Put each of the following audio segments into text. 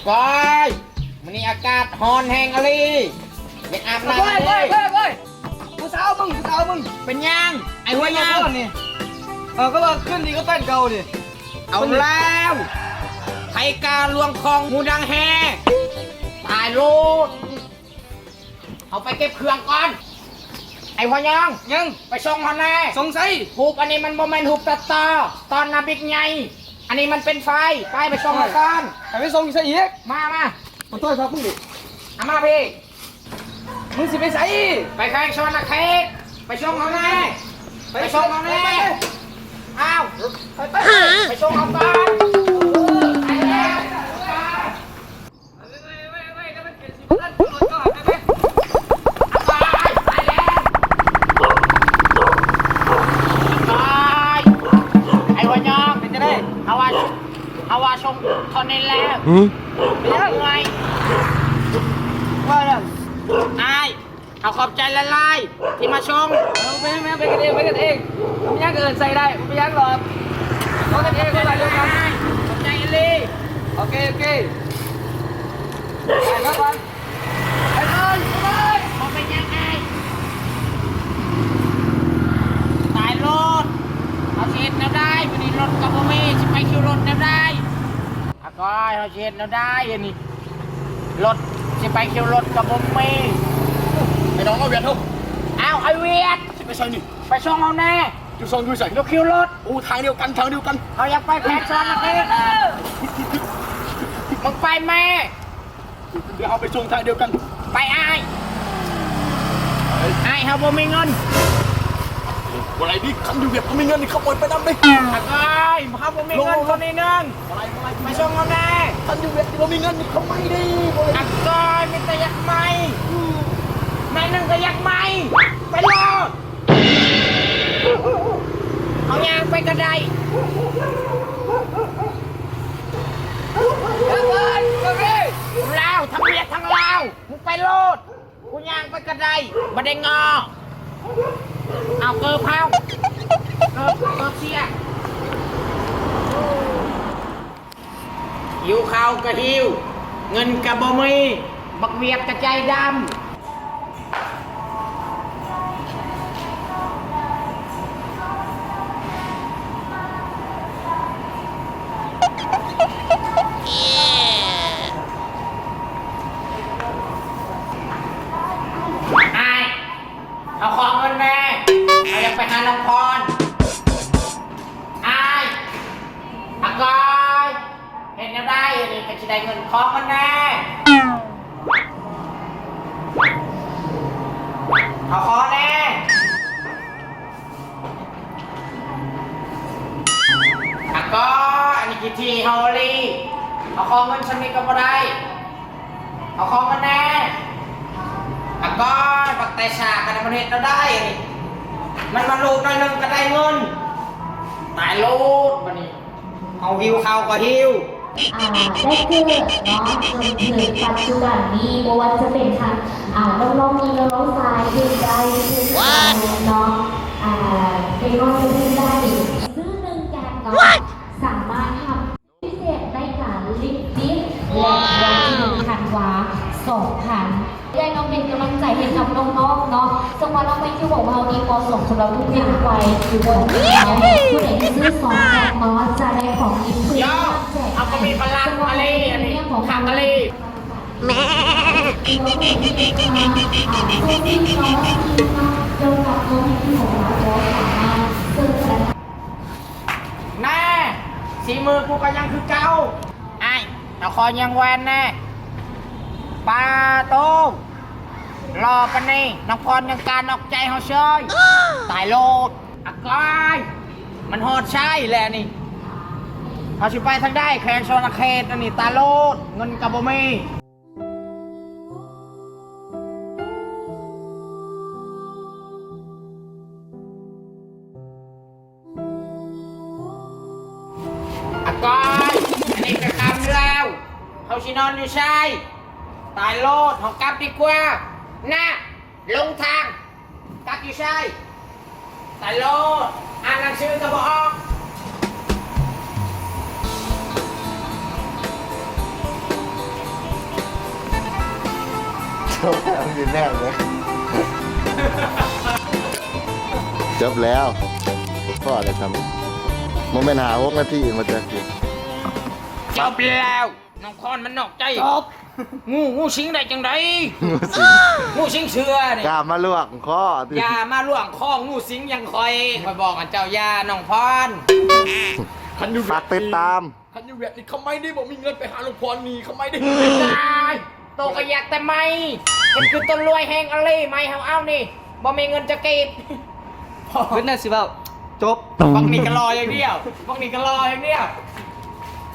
ກ້ອຍ ມື້ນີ້ອາກາດຮ້ອນແຮງອີ່ຫຼີ ຢາກອາບນ້ຳ. ໂອ້ຍ ໂອ້ຍ ໂອ້ຍ ໂອ້ຍ ຜູ້ສາວມຶງ ຜູ້ສາວມຶງ. ເປັນຫຍັງ ໄອ້ຫົວຍາວນີ້? ເອີ ກໍວ່າຄືນດີກັບແຟນເກົ່ານີ້. ເອົາແລ້ວ ໃຜກາລວງຂອງຫູດັງແຮ ຕາຍໂລດ. ເຮົາໄປເກັບເຄື່ອງກ່ອນ. ໄອ້ຫົວຍອງ ຫຍັງ? ໄປສົ່ງເຮົາແດ່. ສົ່ງໃສ? ຮູບອັນນີ້ມັນບໍ່ແມ່ນຮູບຕັດຕໍ່ ຕອນໜ້າບິກໃຫຍ່ ອັນນີ້ມັນເປັນໄຟ. ໄປ ໄປສົ່ງເຮົາກ່ອນ. ໃຫ້ໄປສົ່ງໃສອີກ? ມາ ມາ ເອົາໂທລະສັບມຶງນີ້ ເອົາມາພີ້. ມຶງຊິໄປໃສ? ໄປແຂວງສະຫວັນນະເຂດ. ໄປສົ່ງເຮົາແດ່ ໄປ ໄປສົ່ງເຮົາແດ່. ໄປ ໄປ ໄປ. ອ້າວ ໄປ ໄປ ໄປ ໄປສົ່ງເຮົາກ່ອນ. ເອີ ໄປແລ້ວ. ໄອ້ຫົວຍອງ ເປັນຈັ່ງໃດ? ເຮົາວ່າ ເຮົາວ່າສົ່ງເທົ່ານີ້ແລ້ວ. ຫື? ເປັນຫຍັງ? ເມື່ອຍ. ວ່າຫຍັງ? ອ້າຍ ເຮົາຂອບໃຈຫຼາຍໆ ທີ່ມາສົ່ງ. ເອີ ບໍ່ເປັນຫຍັງ ເປັນກັນເອງ ເປັນກັນເອງ. ບໍ່ມີຫຍັງ ເອີ້ນໃສ່ໄດ້ ບໍ່ມີຫຍັງດອກ. ເວົ້າກັນເອງ ເວົ້າກັນເອງ. ຂອບໃຈອີ່ຫຼີ. ໂອເຄ ໂອເຄ ໄປ ມາກ່ອນ. ໄປເລີຍ ໄປເລີຍ. ບໍ່ເປັນຫຍັງອ້າຍ. ຕາຍໂລດ ເຮົາຊິເຮັດແນວໃດ? ບາດນີ້ລົດກໍບໍ່ມີ ຊິໄປຄິວລົດແນວໃດ? ອາກ້ອຍ ເຮົາຊິເຮັດແນວໃດ? ອັນນີ້ລົດ ຊິໄປຄິວລົດກໍບໍ່ມີ. ໄອ້ນ້ອງ ເອົາຫວຽດເຮົາ. ອ້າວ ໄອ້ຫວຽດ ຊິໄປໃສນີ້? ໄປສົ່ງເຮົາແດ່. ຢູ່ສົ່ງຢູ່ໃສ? ຢູ່ຄິວລົດ. ໂອ້ ທາງດຽວກັນ ທາງດຽວກັນ. ເຮົາຢາກໄປແຂວງສະຫວັນນະເຂດ. ມຶງໄປແມ້. ດຽວເຮົາໄປສົ່ງທາງດຽວກັນ. ໄປອ້າຍ. ອ້າຍ ເຮົາບໍ່ມີເງິນ. ບໍ່ໄດ້ດິ ຄັນຢູ່ຫວຽດບໍ່ມີເງິນນີ້ ຂະໂມຍໄປນຳເດ້. ອາກ້ອຍ ເຮົາບໍ່ມີເງິນ ລອງ ລອງ ຄົນນີ້ໜຶ່ງ. ບໍ່ໄດ້ ບໍ່ໄດ້ ໄປສົ່ງເຮົາແດ່. ຄັນຢູ່ຫວຽດບໍ່ມີເງິນນີ້ ຂະໄໝເດ້. ບໍ່ໄດ້ ອາກ້ອຍ ມີແຕ່ຢາກໄໝ. ອືມ ໄໝໜຶ່ງກໍຢາກໄໝ. ໄປໂລດ. ເຮົາຍ່າງໄປກໍໄດ້. ລາວ ທັງຫວຽດທັງລາວ ມຶງໄປໂລດ. ກູຍ່າງໄປກໍໄດ້ ບໍ່ໄດ້ງໍ. ເອົາເກີບເຮົາ ເກີບ ເກີບເສຍ. ຫິວເຂົ້າກໍຫິວ ເງິນກໍບໍ່ມີ ບັກຫວຽດກໍໃຈດຳ. ອ້າຍ ເຮົາຂໍເງິນແດ່ ເຮົາຢາກໄປຫານ້ອງພອນ. ອ້າຍ ອາກອຍ ເຮັດແນວໃດນີ້ກໍຊິໄດ້ເງິນ ຂໍເງິນແດ່ ເຮົາຂໍແດ່. ອາກອຍ ອັນນີ້ຂີ້ຖີ່ເຮົາອີ່ຫຼີ ເຮົາຂໍເງິນຊ່ຳນີ້ກໍບໍ່ໄດ້. ເຮົາຂໍເງິນແດ່ ອາກອຍ ບັກແຕສາກະນະ ມັນເຮັດແນວໃດອັນນີ້ ມັນມາລູດໜ້ອຍໜຶ່ງກໍໄດ້ເງິນ ຕາຍໂລດບາດນີ້ ເຮົາຫິວເຂົ້າກໍຫິວ. ອ່າ ແລກເກີດເນາະ ຈົນເຖິງປັດຈຸບັນນີ້ ບໍ່ວ່າຈະເປັນທັງ ອ່າ ນ້ອງໆຍິງ ນ້ອງໆຊາຍ ເຮັດໄດ້ ເຮັດໄດ້ເນາະ ອ່າ ເດັກນ້ອຍເຮັດໄດ້ ຊື້ໜຶ່ງແກັງເນາະ ສາມາດຮັບ ພິເສດໃນການລິບດິບ ແລະ ວັນທີໜຶ່ງທັນວາ ສອງພັນ ແລະ ນ້ອງເປັນກຳລັງໃຈໃຫ້ກັບນ້ອງໆເນາະ. ຈັງຫວະນ້ອງໄມຄິວຂອງເຮົານີ້ເໝາະສົມສຳລັບທຸກເພດທຸກໄວ ຄືບໍ່ມີເນາະ ຜູ້ໃດທີ່ຊື້ສອງແພັກເນາະ ຈະໄດ້ຂອງກິນຟຣີ ແຈກໃຫ້ ເຮົາກໍມີພະລັງອາລີ ອັນນີ້ຄັກອາລີ ແມ່ ແນ່ ສີມືກູກໍຍັງຄືເກົ່າ. ອ້າຍ ເຮົາຂໍຍຽງແວ່ນແນ່. ປາໂຕ ຫຼໍ່ປານນີ້ ນ້ອງພອນຍັງການອອກໃຈເຮົາເຊີຍ ຕາຍໂລດ. ອາກອຍ ມັນຮອດໃສແລ້ວນີ້ ເຮົາຊິໄປທາງໃດ ແຂວງສະຫວັນນະເຂດອັນນີ້ ຕາຍໂລດ ເງິນກໍບໍ່ມີ. ອາກອຍ ອັນນີ້ກໍຄ່ຳແລ້ວ ເຮົາຊິນອນຢູ່ໃສ ຕາຍໂລດ ເຮົາກັບດີກວ່າ ນະ ຫຼົງທາງ ກັບຢູ່ໃສ ຕາຍໂລດ ອ່ານໜັງສືກໍບໍ່ອອກ. ຢູ່ແນວເລີຍ. ຈົບແລ້ວ. ພໍແລ້ວຊ້ຳ. ບໍ່ແມ່ນຫ້າຫົກນາທີມາຈັກຊິ. ຈົບແລ້ວ. ນ້ອງຄອນມັນນອກໃຈ. ຈົບ. ງູ ງູສິງໄດ້ຈັ່ງໃດ? ງູສິງ. ງູສິງເສືອນີ້. ຢ່າມາລວງຄໍຕິ. ຢ່າມາລວງຄໍງູສິງຢ່າງຂ້ອຍ. ຂ້ອຍບອກກັນເຈົ້າຢ່າ ນ້ອງພອນ. ຄັນຢູ່ ຝາກຕິດຕາມ. ຄັນຢູ່ຫວຽດນີ້ຂະໄໝເດ້ ບໍ່ມີເງິນໄປຫານ້ອງພອນນີ້ ຂະໄໝເດ້. ຕາຍ ໂຕກໍຢາກແຕ່ໄໝ ເປັນຄືຕົ້ນລວຍແຮງອະເລ ໄໝເຮົາເອົານີ້ ບໍ່ມີເງິນຈັກກີບ. ເພິ່ນໜ້າຊິເວົ້າ ຈົບ. ບັກນີ້ກໍລໍຢ່າງດຽວ ບັກນີ້ກໍລໍຢ່າງດຽວ.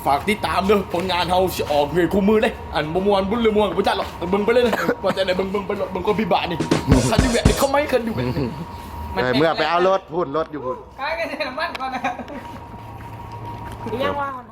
ຝາກຕິດຕາມເດີ ຜົນງານເຮົາຊິອອກເລື້ອຍຄູ່ມື້ເດ້. ອັນບໍ່ມ່ວນບຸນຫຼືມ່ວນກໍບໍ່ຈັກຫຼອກ ເບິ່ງໄປເລີຍນະ. ວ່າຈັ່ງໃດ ເບິ່ງ ເບິ່ງໄປໂລດ ເບິ່ງຄວາມພິບາດນີ້. ຄັນຢູ່ຫວຽດນີ້ຂະໄໝ ຄັນຢູ່ຫວຽດນີ້. ໄປເມືອໄປເອົາລົດພຸ້ນ ລົດຢູ່ພຸ້ນ. ຂາຍກັນໃສ່ນ້ຳມັນກ່ອນນະ. ຍັງວ່າ